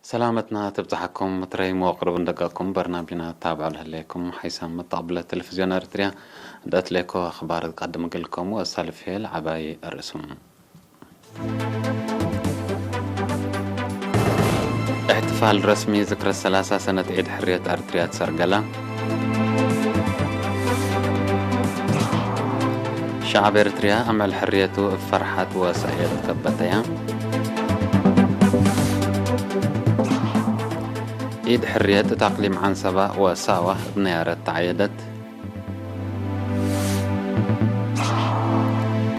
ሰላመትና ትብጻሓኩም። ምትረይ መወቅርብ እንደጋኩም በርናቢና ታብዑ ለህለየኩም ሓይሳም መተቐብለ ቴሌቪዝዮን ኤርትርያ። ደትሌኮ ኣኽባር ዝቃድም ግልከሙ ኣሳልፍ ሄል ዓባይ ርእሱም። እሕትፋል ረስሚ ዝክረ ሰላሳ ሰነት ዒድ ሕርየት ኣርትርያ ትሰርገላ። ሸዓብ ኤርትርያ ኣምዕል ሕርየቱ እብ ፈርሓት ወሳየት ከበተያ። ኢድ ሕርየት እት ኣቅሊም ዓንሰባ ወሳዋ እብ ነያረት ተዓየደት።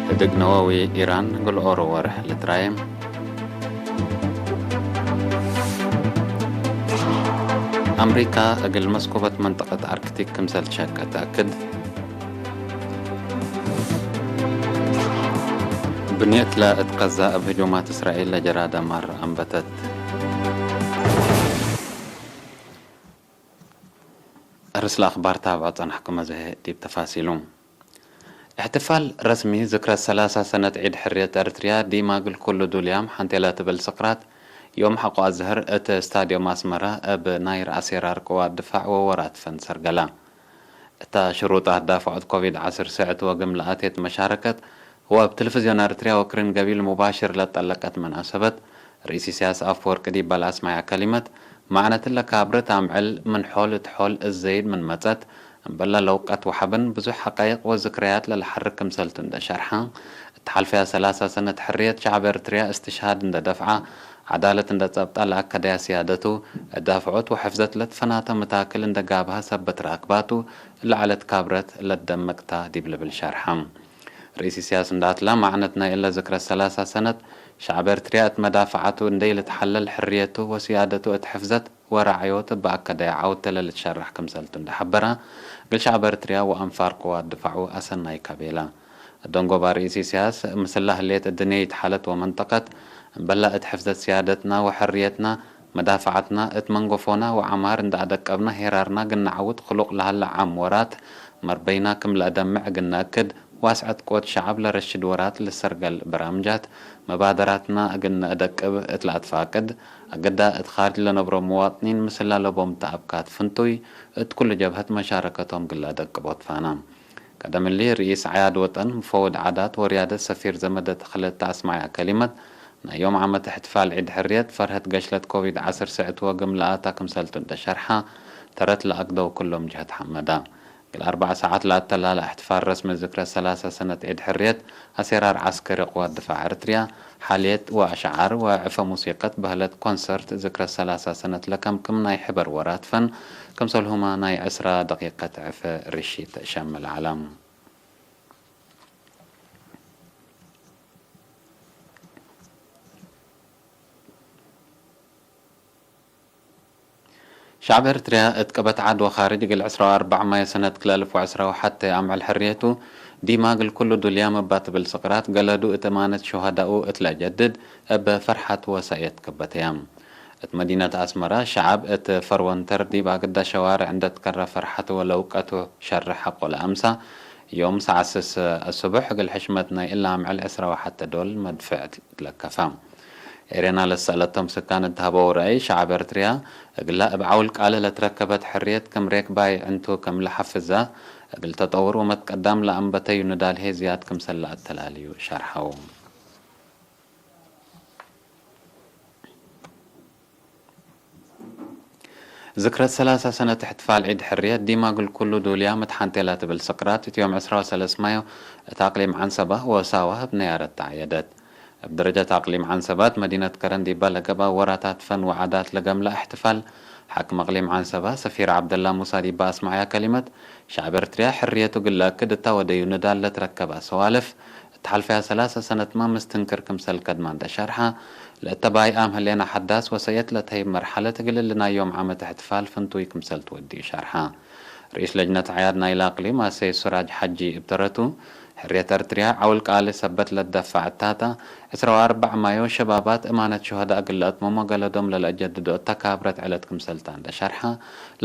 ህድግ ነወዊ ኢራን ግልኦሮ ወርሕ ልትራየም። ኣምሪካ እግል መስኮበት መንጠቀት ኣርክቲክ ክምሰል ሸቀ ተእክድ። ብንየት ለእት ቀዛ እብ ህጁማት እስራኤል ለጀራ ደማር ኣንበተት። ርእስ ለአኽባር ታብዖ ጸናሕኩም። እዚ ዲብ ተፋሲሉ። እሕትፋል ረስሚ ዝክረ ሰላሳ ሰነት ዒድ ሕርየት ኤርትርያ ዲማ እግል ኩሉ ዱልያም ሓንቴላ ትብል ስቅራት ዮም ሐቆ ኣዝህር እት ስታድዮም ኣስመራ እብ ናይ ረኣሴራር ቅዋት ድፋዕ ወወራት ፈን ሰርገላ። እታ ሽሩጥ ኣዳፍዖት ኮቪድ ዓስር ስዕት ወግም ለኣቴት መሻረከት ወእብ ትልፍዝዮን ኣርትርያ ወክርን ገቢል ሙባሽር ለጠለቀት መናሰበት፣ ርኢስ ኢሳያስ ኣፍወርቂ ዲባ ለኣስማያ ከሊመት፣ ማዕነትለ ካብረት ኣምዕል ምን ሖል እት ሖል እዘይድ ምን መጸት፣ እምበለ ለውቀት ወሐብን ብዙሕ ሐቃይቅ ወዝክረያት ለለሐርክ ክምሰልቱ እንደ ሸርሐ፣ እት ሐልፈያ ሰላሳ ሰነት ሕርየት ሸዕብ ኤርትርያ እስትሽሃድ እንደ ደፍዓ፣ ዓዳለት እንደ ጸብጣ ለኣከደያ ስያደቱ፣ እዳፍዖት ወሕፍዘት ለትፈናተ መታክል እንደ ጋብሃ ሰበት ራክባቱ፣ ለዐለት ካብረት ለደመቅታ ዲብ ልብል ሸርሐ። ርኢስ ኢሳያስ እንዳትላ፣ ማዕነት ናይ እለ ዝክረ ሰላሳ ሰነት፣ ሸዕብ ኤርትርያ እት መዳፍዓቱ እንዴ ልትሓለል ሕርየቱ ወስያደቱ እት ሕፍዘት ወራዕዮት እብ ኣከደያ ዓውት ለልትሸራሕ ክምሰልቱ እንደሐበራ፣ እግል ሸዕብ ኤርትርያ ወአንፋር ቅዋት ድፋዑ ኣሰናይ ካቤላ። እደንጎባ ርኢስ ኢሳያስ፣ ምስላ ህሌት እድንየይት ሓለት ወመንጠቀት፣ እምበላ እት ሕፍዘት ስያደትና ወሕርየትና፣ መዳፍዓትና፣ እት መንጎፎና ወዓማር እንዳ ኣደቀብና ሄራርና ግናዓውት ክሉቅ ለሀላ ዓም ወራት፣ መርበይና ክም ለአደምዕ እግል ነእክድ፣ ዋስዐት ቅወት ሸዐብ ለረሽድ ወራት ልሰርገል በራምጃት፣ መባደራትና እግል ነአደቅብ እት ለአትፋቅድ፣ አገዳ እት ካርጅ ለነብሮ መዋጥኒን ምስላ ለቦም ተአብካት ፍንቱይ፣ እት ኩሉ ጀብሀት መሻረከቶም እግል ለአደቅቦ ትፋና። ቀደም እሊ ርኢስ ዓያድ ወጠን፣ ሙፈውድ ዓዳት ወርያደት ሰፊር ዘመደ ተኽለ እተ አስማዕያ ከሊመት፣ ናይ ዮም ዓመት እሕትፋል ዒድ ሕርየት፣ ፈርሀት ገሽለት ኮቪድ ዓስር ስዕት ወግም ለኣታ ክምሰልቱ እንደ ሸርሓ፣ ተረት ለአግደው ኩሎም ጀሀት ሐመዳ። እግል አርበዕ ሰዓት ለአተላለ እሕትፋል ረስሚ ዝክረ ሰላሳ ሰነት ዒድ ሕርየት፣ አሴራር ዐስከሪ ቅዋት ድፋዕ ኤርትርያ፣ ሓልየት ወአሽዓር ወዕፈ ሙሲቀት በህለት ኮንሰርት ዝክረ ሰላሳ ሰነት ለከምክም ናይ ሕበር ወራት ፈን፣ ክምሰልሁመ ናይ ዕስራ ደቂቀት ዕፈ ርሺት ሸምል ዐለም። ሸዕብ ኤርትርያ እት ቀበት ዓድ ወኻርጅ እግል ዕስራ ወአርበዕ ማይ ሰነት ክልተ አልፍ ወዕስራ ወሐተ አምዕል ሕርየቱ፣ ዲማ እግል ኩሉ ዱልያም እባ ትብል ስቅራት ገለዱ እት እማነት ሹሃዳኡ እት ለአጀድድ እብ ፈርሐት ወሳእየት ከበተያም። እት መዲነት አስመራ፣ ሸዐብ እት ፈርወንተር ዲብ አግዳ ሸዋርዕ እንደ ትከረ ፈርሐት ወለውቀቱ ሸርሕ ሐቆ ለአምሳ፣ ዮም ሰዓት ስስ አስቡሕ እግል ሕሽመት ናይ እላ አምዕል ዕስራ ወሐተ ዶል መድፍዕ ትለከፋ። ኤሬና ለሰአለቶም ስካን እት ሀበው ረአይ፣ ሸዐብ ኤርትርያ እግላ እብ ዐውል ቃለ ለትረከበት ሕርየት ክም ሬክባይ ዕንቱ ከም ለሐፍዛ፣ እግል ተጠውር ወመትቀዳም ለአንበተዩ ንዳልሄ ዝያድ ክምሰል ለአተላልዩ ሸርሐው። ዝክረት ሰላሳ ሰነት እሕትፋል ዒድ ሕርየት ዲማ እግል ኩሉ ዱልያ መትሓንቴላ ትብል ስቅራት እት ዮም ዕስራ ወሰለስ ማዮ እት አቅሊም ዐንሰባ ወሳዋ እብ ነያረት ተዓየደት። እብ ደረጀት አቅሊም ዐንሰባ እት መዲነት ከረን ዲባ ለገብአ ወራታት ፈን ወዓዳት ለገምላ እሕትፋል፣ ሓክም አቅሊም ዐንሰባ ሰፊር ዐብደላ ሙሳ ዲባ አስመዐያ ከሊመት፣ ሸዕብ ኤርትርያ ሕርየቱ እግል ለአክድ እታ ወደዩ ንዳል ለትረከባ ሰዋልፍ፣ እት ሐልፈያ ሰላሳ ሰነትማ ምስትንክር ክምሰል ከድማ እንደ ሸርሐ፣ ለእተባይአም ህሌና ሐዳስ ወሰየት ለተህይብ መርሐለት እግል እሊ ናይ ዮም ዓመት እሕትፋል ፍንቱይ ክምሰል ትወድዩ ሸርሐ። ርኢስ ለጅነት ዓያድ ናይላ አቅሊም አሰይድ ሱራጅ ሐጂ እብ ተረቱ፣ ሕርየት ኤርትርያ ዐውል ቃሊ ሰበት ለትደፋዕ እታታ፣ ዕስራ ወአርበዕ ማዮ ሸባባት እማነት ሹሀዳ እግል ለአትመሞ ገለዶም ለለአጀድዶ እታ ካብረት ዐለት ክምሰልታ እንደ ሸርሐ፣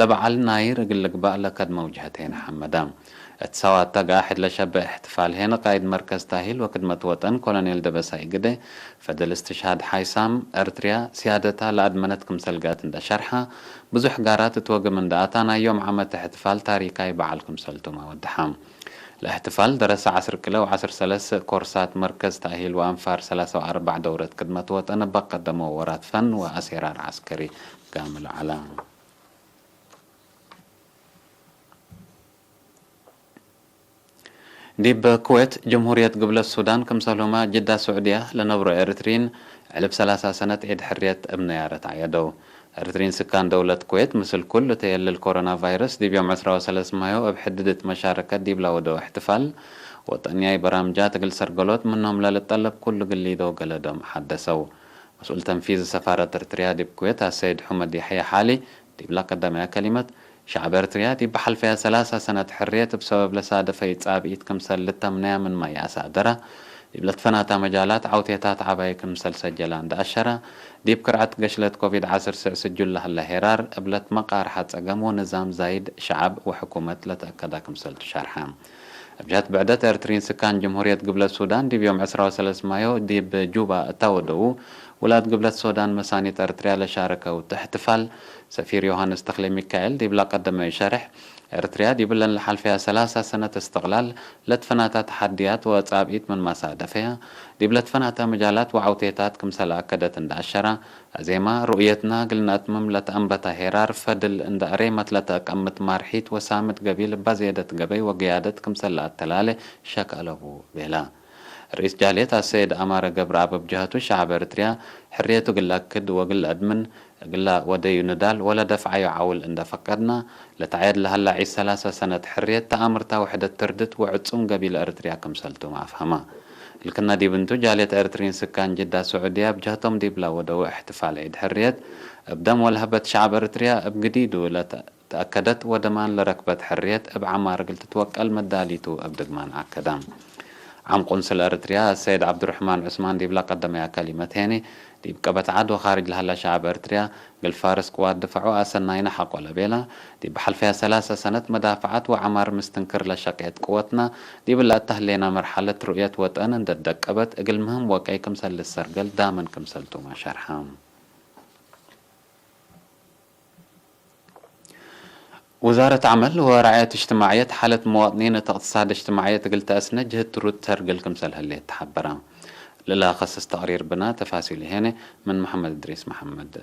ለበዓል ናይር እግል ልግባእ ለከድመ ውጅሀቴን ሐመዳ። እቲ ሰው አተጋ ሕድለ ሸበ እሕትፋል ሄነ ቃይድ መርከዝ ታሂል ወክድመት ወጠን ኮሎኔል ደበሳይ ግደ ፈደል እስትሽሃድ ሓይሳም ኤርትርያ ሲያደታ ለአድመነት ክምሰል ገአት እንደ ሸርሓ ብዙሕ ጋራት እትወግም እንደ አታ ናይ ዮም ዓመት እሕትፋል ታሪካይ በዓል ክምሰልቱም አወድሓ። ለእሕትፋል ደረሰ ዓስር ቅለ ወዓስር ሰለስ ኮርሳት መርከዝ ታሂል ወአንፋር ሰላሳ ወአርባዕ ደውረት ክድመት ወጠን በቀደሞ ወራት ፈን ወአሴራር ዓስከሪ ጋምሎ ዓላ። ዲብ ኩዌት ጅምሁርየት ግብለት ሱዳን ክምሰልሁማ ጅዳ ስዑድያ ለነብሮ ኤርትሪን ዕልብ ሰላሳ ሰነት ዒድ ሕርየት እብ ነያረት ዓየደው። ኤርትሪን ስካን ደውለት ኩዌት ምስል ኩል እተየልል ኮሮና ቫይረስ ዲብ ዮም ዕስራ ወሰለስ ማዮ እብ ሕድድት መሻረከት ዲብ ላወደው እሕትፋል ወጠንያይ በራምጃ ትግል ሰርገሎት ምኖም ለልጠለብ ኩሉ ግሊዶ ገለዶም ሓደሰው። መስኡል ተንፊዝ ሰፋረት ኤርትርያ ዲብ ኩዌት አሰይድ ሑመድ ያሕያ ሓሊ ዲብላ ቀዳማያ ከሊመት፣ ሸዕብ ኤርትርያ ዲብ ብሓልፈያ ሰላሳ ሰነት ሕርየት እብ ሰበብ ለሳደፈይ ጻብኢት ክምሰል ልተምነያ ምን ማይ አሳደራ፣ ዲብ ለትፈናታ መጃላት ዓውቴታት ዓባይ ክምሰል ሰጀላ እንዳ አሸራ፣ ዲብ ክርዐት ገሽለት ኮቪድ ዓስር ስዕ ስጁል ለህለ ሄራር እብ ለትመቃርሓ ጸገም ወንዛም ዛይድ ሸዕብ ወሕኩመት ለተአከዳ ክምሰል ትሸርሐ። እብ ጀህት ብዕደት ኤርትሪን ስካን ጅምሁርየት ግብለት ሱዳን ዲብ ዮም ዕስራ ወሰለስ ማዮ ዲብ ጁባ እታ ወደዉ ውላድ ግብለት ሱዳን መሳኒት ኤርትርያ ለሻረከው እሕትፋል ሰፊር ዮሃንስ ተክለ ሚካኤል ዲብላ ቀደመ ሸርሕ ኤርትርያ ዲብለን ለሓልፈያ ሰላሳ ሰነት እስትቅላል ለትፈናታ ተሓድያት ወጻብኢት ምን ማሳደፈያ ዲብ ለትፈናታ መጃላት ወዓውቴታት ክምሰል አከደት እንዳ አሸራ አዜማ ሩእየትና እግል ነአትምም ለተአንበታ ሄራር ፈድል እንዳ እሬመት ለተአቀምት ማርሒት ወሳምድ ገቢል እባ ዜደት ገበይ ወገያደት ክምሰል ለአተላለ ሸክ አለቡ ቤላ። ርኢስ ጃልየት አሰይድ አማረ ገብረአብ እብ ጀሀቱ ሸዐብ ኤርትርያ ሕርየቱ እግል ለአክድ ወእግል ለአድምን እግላ ወደዩ ንዳል ወለደፍዓዩ ዐውል እንደ ፈቀድና ለተዐየድ ለሀላ ዒድ ሰላሳ ሰነት ሕርየት ተአምርታ ውሕደት ትርድት ወዕጹም ገቢል ኤርትርያ ክምሰልቱም አፍሀማ። እልክነ ዲብ እንቱ፣ ጃልየት ኤርትሪን ስካን ጅዳ ስዑድያ እብ ጀህቶም ዲብላ ወደው እሕትፋል ዒድ ሕርየት፣ እብ ደም ወለሀበት ሸዕብ ኤርትርያ እብ ግዲዱ ለተአከደት ወደማን ለረክበት ሕርየት እብ ዐማር እግል ትትወቀል መዳሊቱ እብ ድግማን አከዳ። ዓም ቁንስል ኤርትርያ አሰይድ ዐብዱርሕማን ዑስማን ዲብላ ቀደመያ ከሊመት ሄኒ፣ ዲብ ቀበት ዐድ ወኻርጅ ለሀላ ሸዕብ ኤርትርያ፣ እግል ፋርስ ቅዋት ድፋዑ አሰናይነ ሐቆ ለቤላ፣ ዲብ ሐልፈያ ሰላሰ ሰነት መዳፍዐት ወዐማር ምስትንክር ለሸቄት ቅወትና፣ ዲብለ እተ ህሌና መርሐለት ርኡየት ወጠን እንደ ደቀበት፣ እግል ምህም ወቀይ ክምሰል ልሰርገል ዳመን ክምሰልቱመ ሸርሐ። ውዛረት ዐመል ወራዕየት እጅትማዕየት፣ ሓለት መዋጥኒን እት እቅትሳድ እጅትማዕየት እግል ተአስነ ጅህት ትሩድ ተርግል ክምሰል ህሌት ተሐበረ። ለላ ከስስ ተቅሪር ብና ተፋሲሉ ሄነ ምን መሐመድ እድሪስ መሐመድ።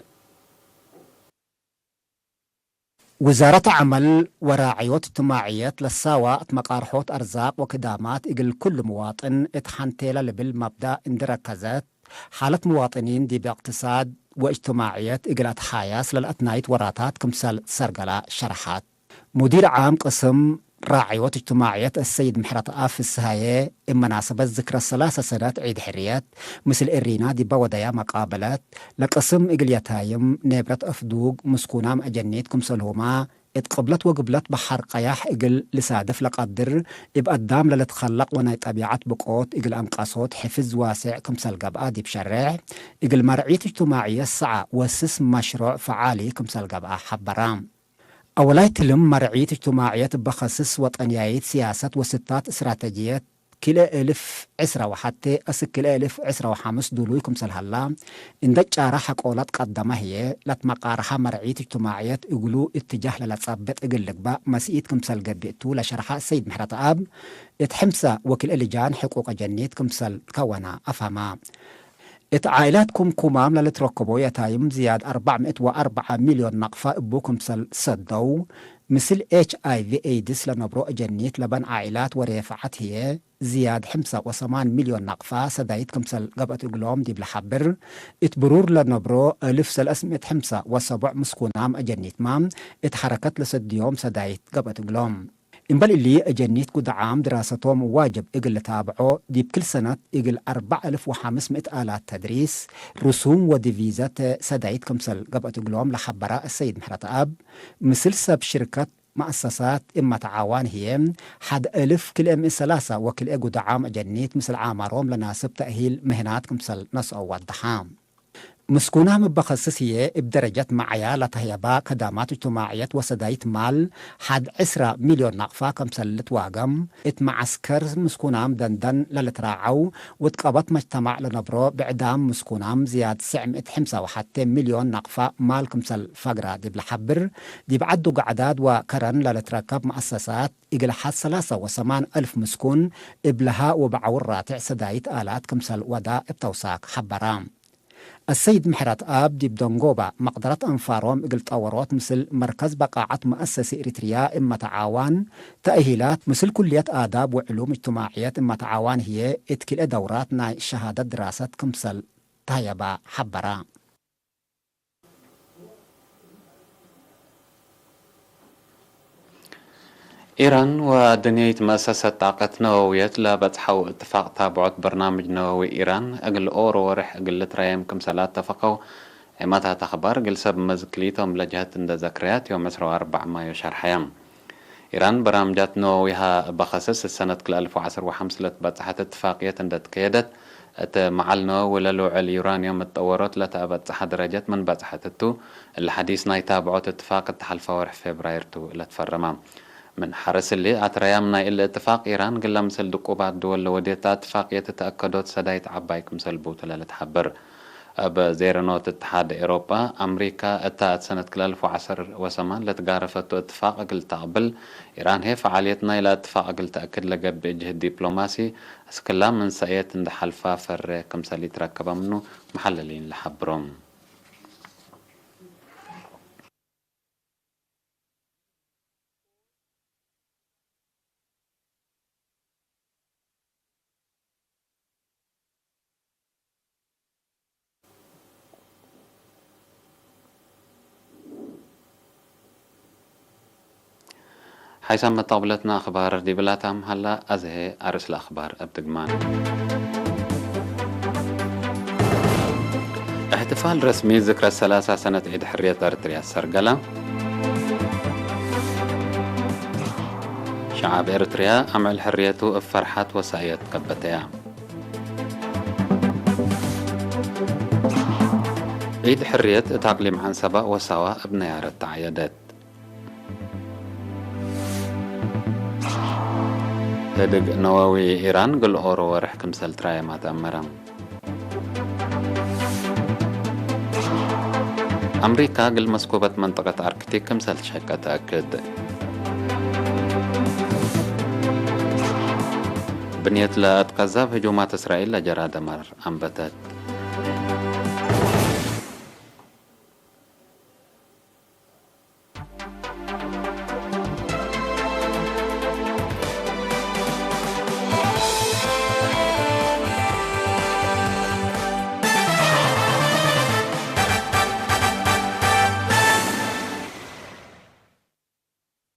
ውዛረት ዐመል ወራዕዮት እጅትማዕየት ለሳዋ እት መቃርሖት አርዛቅ ወክዳማት እግል ኩሉ ምዋጥን እት ሐንቴ ለልብል መብዳእ እንዲ ረከዘት፣ ሓለት ምዋጥኒን ዲብ እቅትሳድ ወእጅትማዕየት እግል አትሓያስ ለልአትናይት ወራታት ክምሰል ሰርገላ ሸርሐት። ሙዲር ዓም ቅስም ራዕዮት እጅትማዕየት አሰይድ ምሕረተአብ ፍስሃየ፣ እብ መናሰበት ዝክረ ሰላሰ ሰነት ዒድ ሕርየት፣ ምስል እሪና ዲበ ወደያ መቃበለት፣ ለቅስም እግል የታይም ኔብረት አፍዱግ ምስኩናም አጀኒት ክምሰልሁማ፣ እት ቅብለት ወግብለት በሐር ቀያሕ እግል ልሳድፍ ለቀድር፣ እብ አዳም ለልትከለቅ ወናይ ጠቢዐት ብቆት እግል አንቀሶት ሕፍዝ ዋሴዕ ክምሰል ገብአ ዲብ ሸሬሕ፣ እግል መርዒት እጅትማዕየት ሰዓ ወስስ መሽሮዕ ፈዓሊ ክምሰል ገብአ ሐበራ። አወላይ ትልም መርዒት እጅትማዕየት እበ ከስስ ወጠንያይት ስያሰት ወስታት እስትራተጅየት ክልኤ እልፍ ዕስራ ወሐቴ እስክ ክልኤ እልፍ ዕስራ ወሐምስ ዱሉይ ክምሰል ሀላ፣ እንደ ጫረ ሐቆላት ቀደመ ህዬ፣ ለትመቃርሐ መርዒት እጅትማዕየት እግሉ እትጃህ ለለጸብጥ እግል ልግባእ መስኢት ክምሰል ገብእ ቱ ለሸርሐ ሰይድ ምሕረተአብ፣ እት ሕምሰ ወክልኤ ልጃን ሕቁቅ አጀኒት ክምሰል ከወና አፍሀማ። እት ዓኢላት ኩምኩማም ለልትረከቦ የታይም ዝያድ አርባዕ ምእት ወአርበዓ ሚልዮን ናቅፋ እቡ ክምሰል ሰደው፣ ምስል ኤች አይ ቪ ኤድስ ለነብሮ አጀኒት ለበን ዓኢላት ወሬፈዓት ህዬ፣ ዝያድ ሕምሰ ወሰማን ሚልዮን ናቅፋ ሰዳይት ክምሰል ገብአት እግሎም ዲብ ለሐብር፣ እት ብሩር ለነብሮ እልፍ ሰለስ ምእት ሕምሰ ወሰቡዕ ምስኩናም አጀኒትማ፣ እት ሐረከት ለሰድዮም ሰዳይት ገብአት እግሎም። እምበል እሊ፣ አጀኒት ጉድዓም ድራሰቶም ዋጅብ እግል ልታብዖ፣ ዲብ ክል ሰነት እግል አርበዕ አልፍ ወሐምስ ምእት አላት ተድሪስ፣ ርሱም ወዲቪዘት ሰዳይት ክምሰል ገብአት እግሎም ለሐበራ አሰይድ ምሕረተአብ፣ ምስል ሰብ ሽርከት መአሰሳት እብ መተዓዋን ህዬ፣ ሐድ አልፍ ክልኤ ምእት ሰላሳ ወክልኤ ጉድዓም አጀኒት ምስል ዓማሮም ለናስብ ተእሂል ምህናት ክምሰል ነስኦ ወደሓ። ምስኩናም እበኸስስ እየ እብ ደረጀት መዓያ ለተህየባ ከዳማት እጅትማዕየት ወሰዳይት ማል ሐድ ዕስራ ሚልዮን ናቕፋ ከምሰል ልትዋገም፣ እት መዓስከር ምስኩናም ደንደን ለልትራዓው ውድቀበት መጅተማዕ ለነብሮ ብዕዳም ምስኩናም ዝያድ ስዕም እት ሕምሳ ወሐቴ ሚልዮን ናቕፋ ማል ክምሰል ፈግራ ዲብ ለሐብር፣ ዲብ ዐዱ ገዕዳድ ወከረን ለልትረከብ መአሰሳት እግል ሐድ ሰላሳ ወሰማን አልፍ ምስኩን እብ ለሃ ወበዐውር ራትዕ ሰዳይት አላት ክምሰል ወዳ እብ ተውሳክ ሐበራ። አሰይድ ምሕረትኣብ ዲብ ደንጎባ መቅደረት አንፋሮም እግል ጠወሮት ምስል መርከዝ በቃዐት መአሰሲ ኤሪትርያ እመተዓዋን ተእሂላት ምስል ኩልየት አዳብ ወዕሉም እጅትማዕየት እመተዓዋን ህዬ እት ክልኤ ደውራት ናይ ሸሃደት ድራሰት ክምሰል ተህየባ ሐበራ። ኢራን ወአደንየይት መእሰሰት ጣቀት ነወውየት ለበጽሐው እትፋቅ ታብዖት በርናምጅ ነወዊ ኢራን እግል ኦሮ ወርሕ እግል ልትረየም ክምሰል አተፈቀው ዔማታት አኽባር እግል ሰብ መዝክሊቶም ለጀሀት እንደ ዘክረያት ዮም ዕስራ ወአርባዕ ማዮ ሸርሐያ። ኢራን በርናምጃት ነወዊሃ በኸሰስ ሰነት ክልኤ አልፍ ወዐስር ወሐምስ ለትበጽሐት እትፋቅየት እንደ ትከየደት እት መዓል ነወዊ ለልውዕል ዩራንዮም እትጠወሮት ለተአበጽሐ ደረጀት ምን በጽሐት እቱ፣ እሊ ሐዲስ ናይ ታብዖት እትፋቅ እት ሐልፋ ወርሕ ፌብራይር ቱ ለትፈረማ። ምን ሐርስ እሊ አትረያም ናይ እሊ እትፋቅ ኢራን ግለ ምስል ድቁባት ድወል ለወዴታ እትፋቅየት እተአከዶት ሰዳይት ዐባይ ክምሰል ቡቱ ለልትሐብር። እብ ዜረኖት እትሓድ ኤውሮጳ፣ ኣምሪካ እታ እት ሰነት ክልኤ አልፍ ወዐስር ወሰማን ለትጋረፈቶ እትፋቅ እግል ተቅብል፣ ኢራን ሄ ፈዓልየት ናይላ እትፋቅ እግል ተአክድ ለገብእ ጅህድ ዲፕሎማሲ እስክላ ምን ሰእየት እንደ ሐልፋ ፈሬ ክምሰል ኢትረከበ ምኑ መሐለሊን ለሐብሮም። ሓይሳም መተቕብለትና ኣኽባር ዲብላታ ምሃላ ኣዝሀ ኣርእስ ለኣኽባር እብ ድግማን። እሕትፋል ረስሚ ዝክረ ሰላሳ ሰነት ዒድ ሕርየት ኤርትርያ ሰርገላ። ሸዓብ ኤርትርያ ኣምዕል ሕርየቱ እብ ፈርሓት ወሳእየት ከበተያ። ዒድ ሕርየት እት ኣቅሊም ዓንሰባ ወሳዋ እብ ነያረት ተዓየደት። ህድግ ነወዊ ኢራን ግል ኦሮ ወርሕ ክምሰል ትራየማት ኣመረ። ኣምሪካ ግል መስኮበት መንጠቀት ኣርክቲክ ክምሰል ትሸቀ ተአክድ። ብንየት ለአትቀዛብ ህጁማት እስራኤል ለጀራ ደመር አንበተት።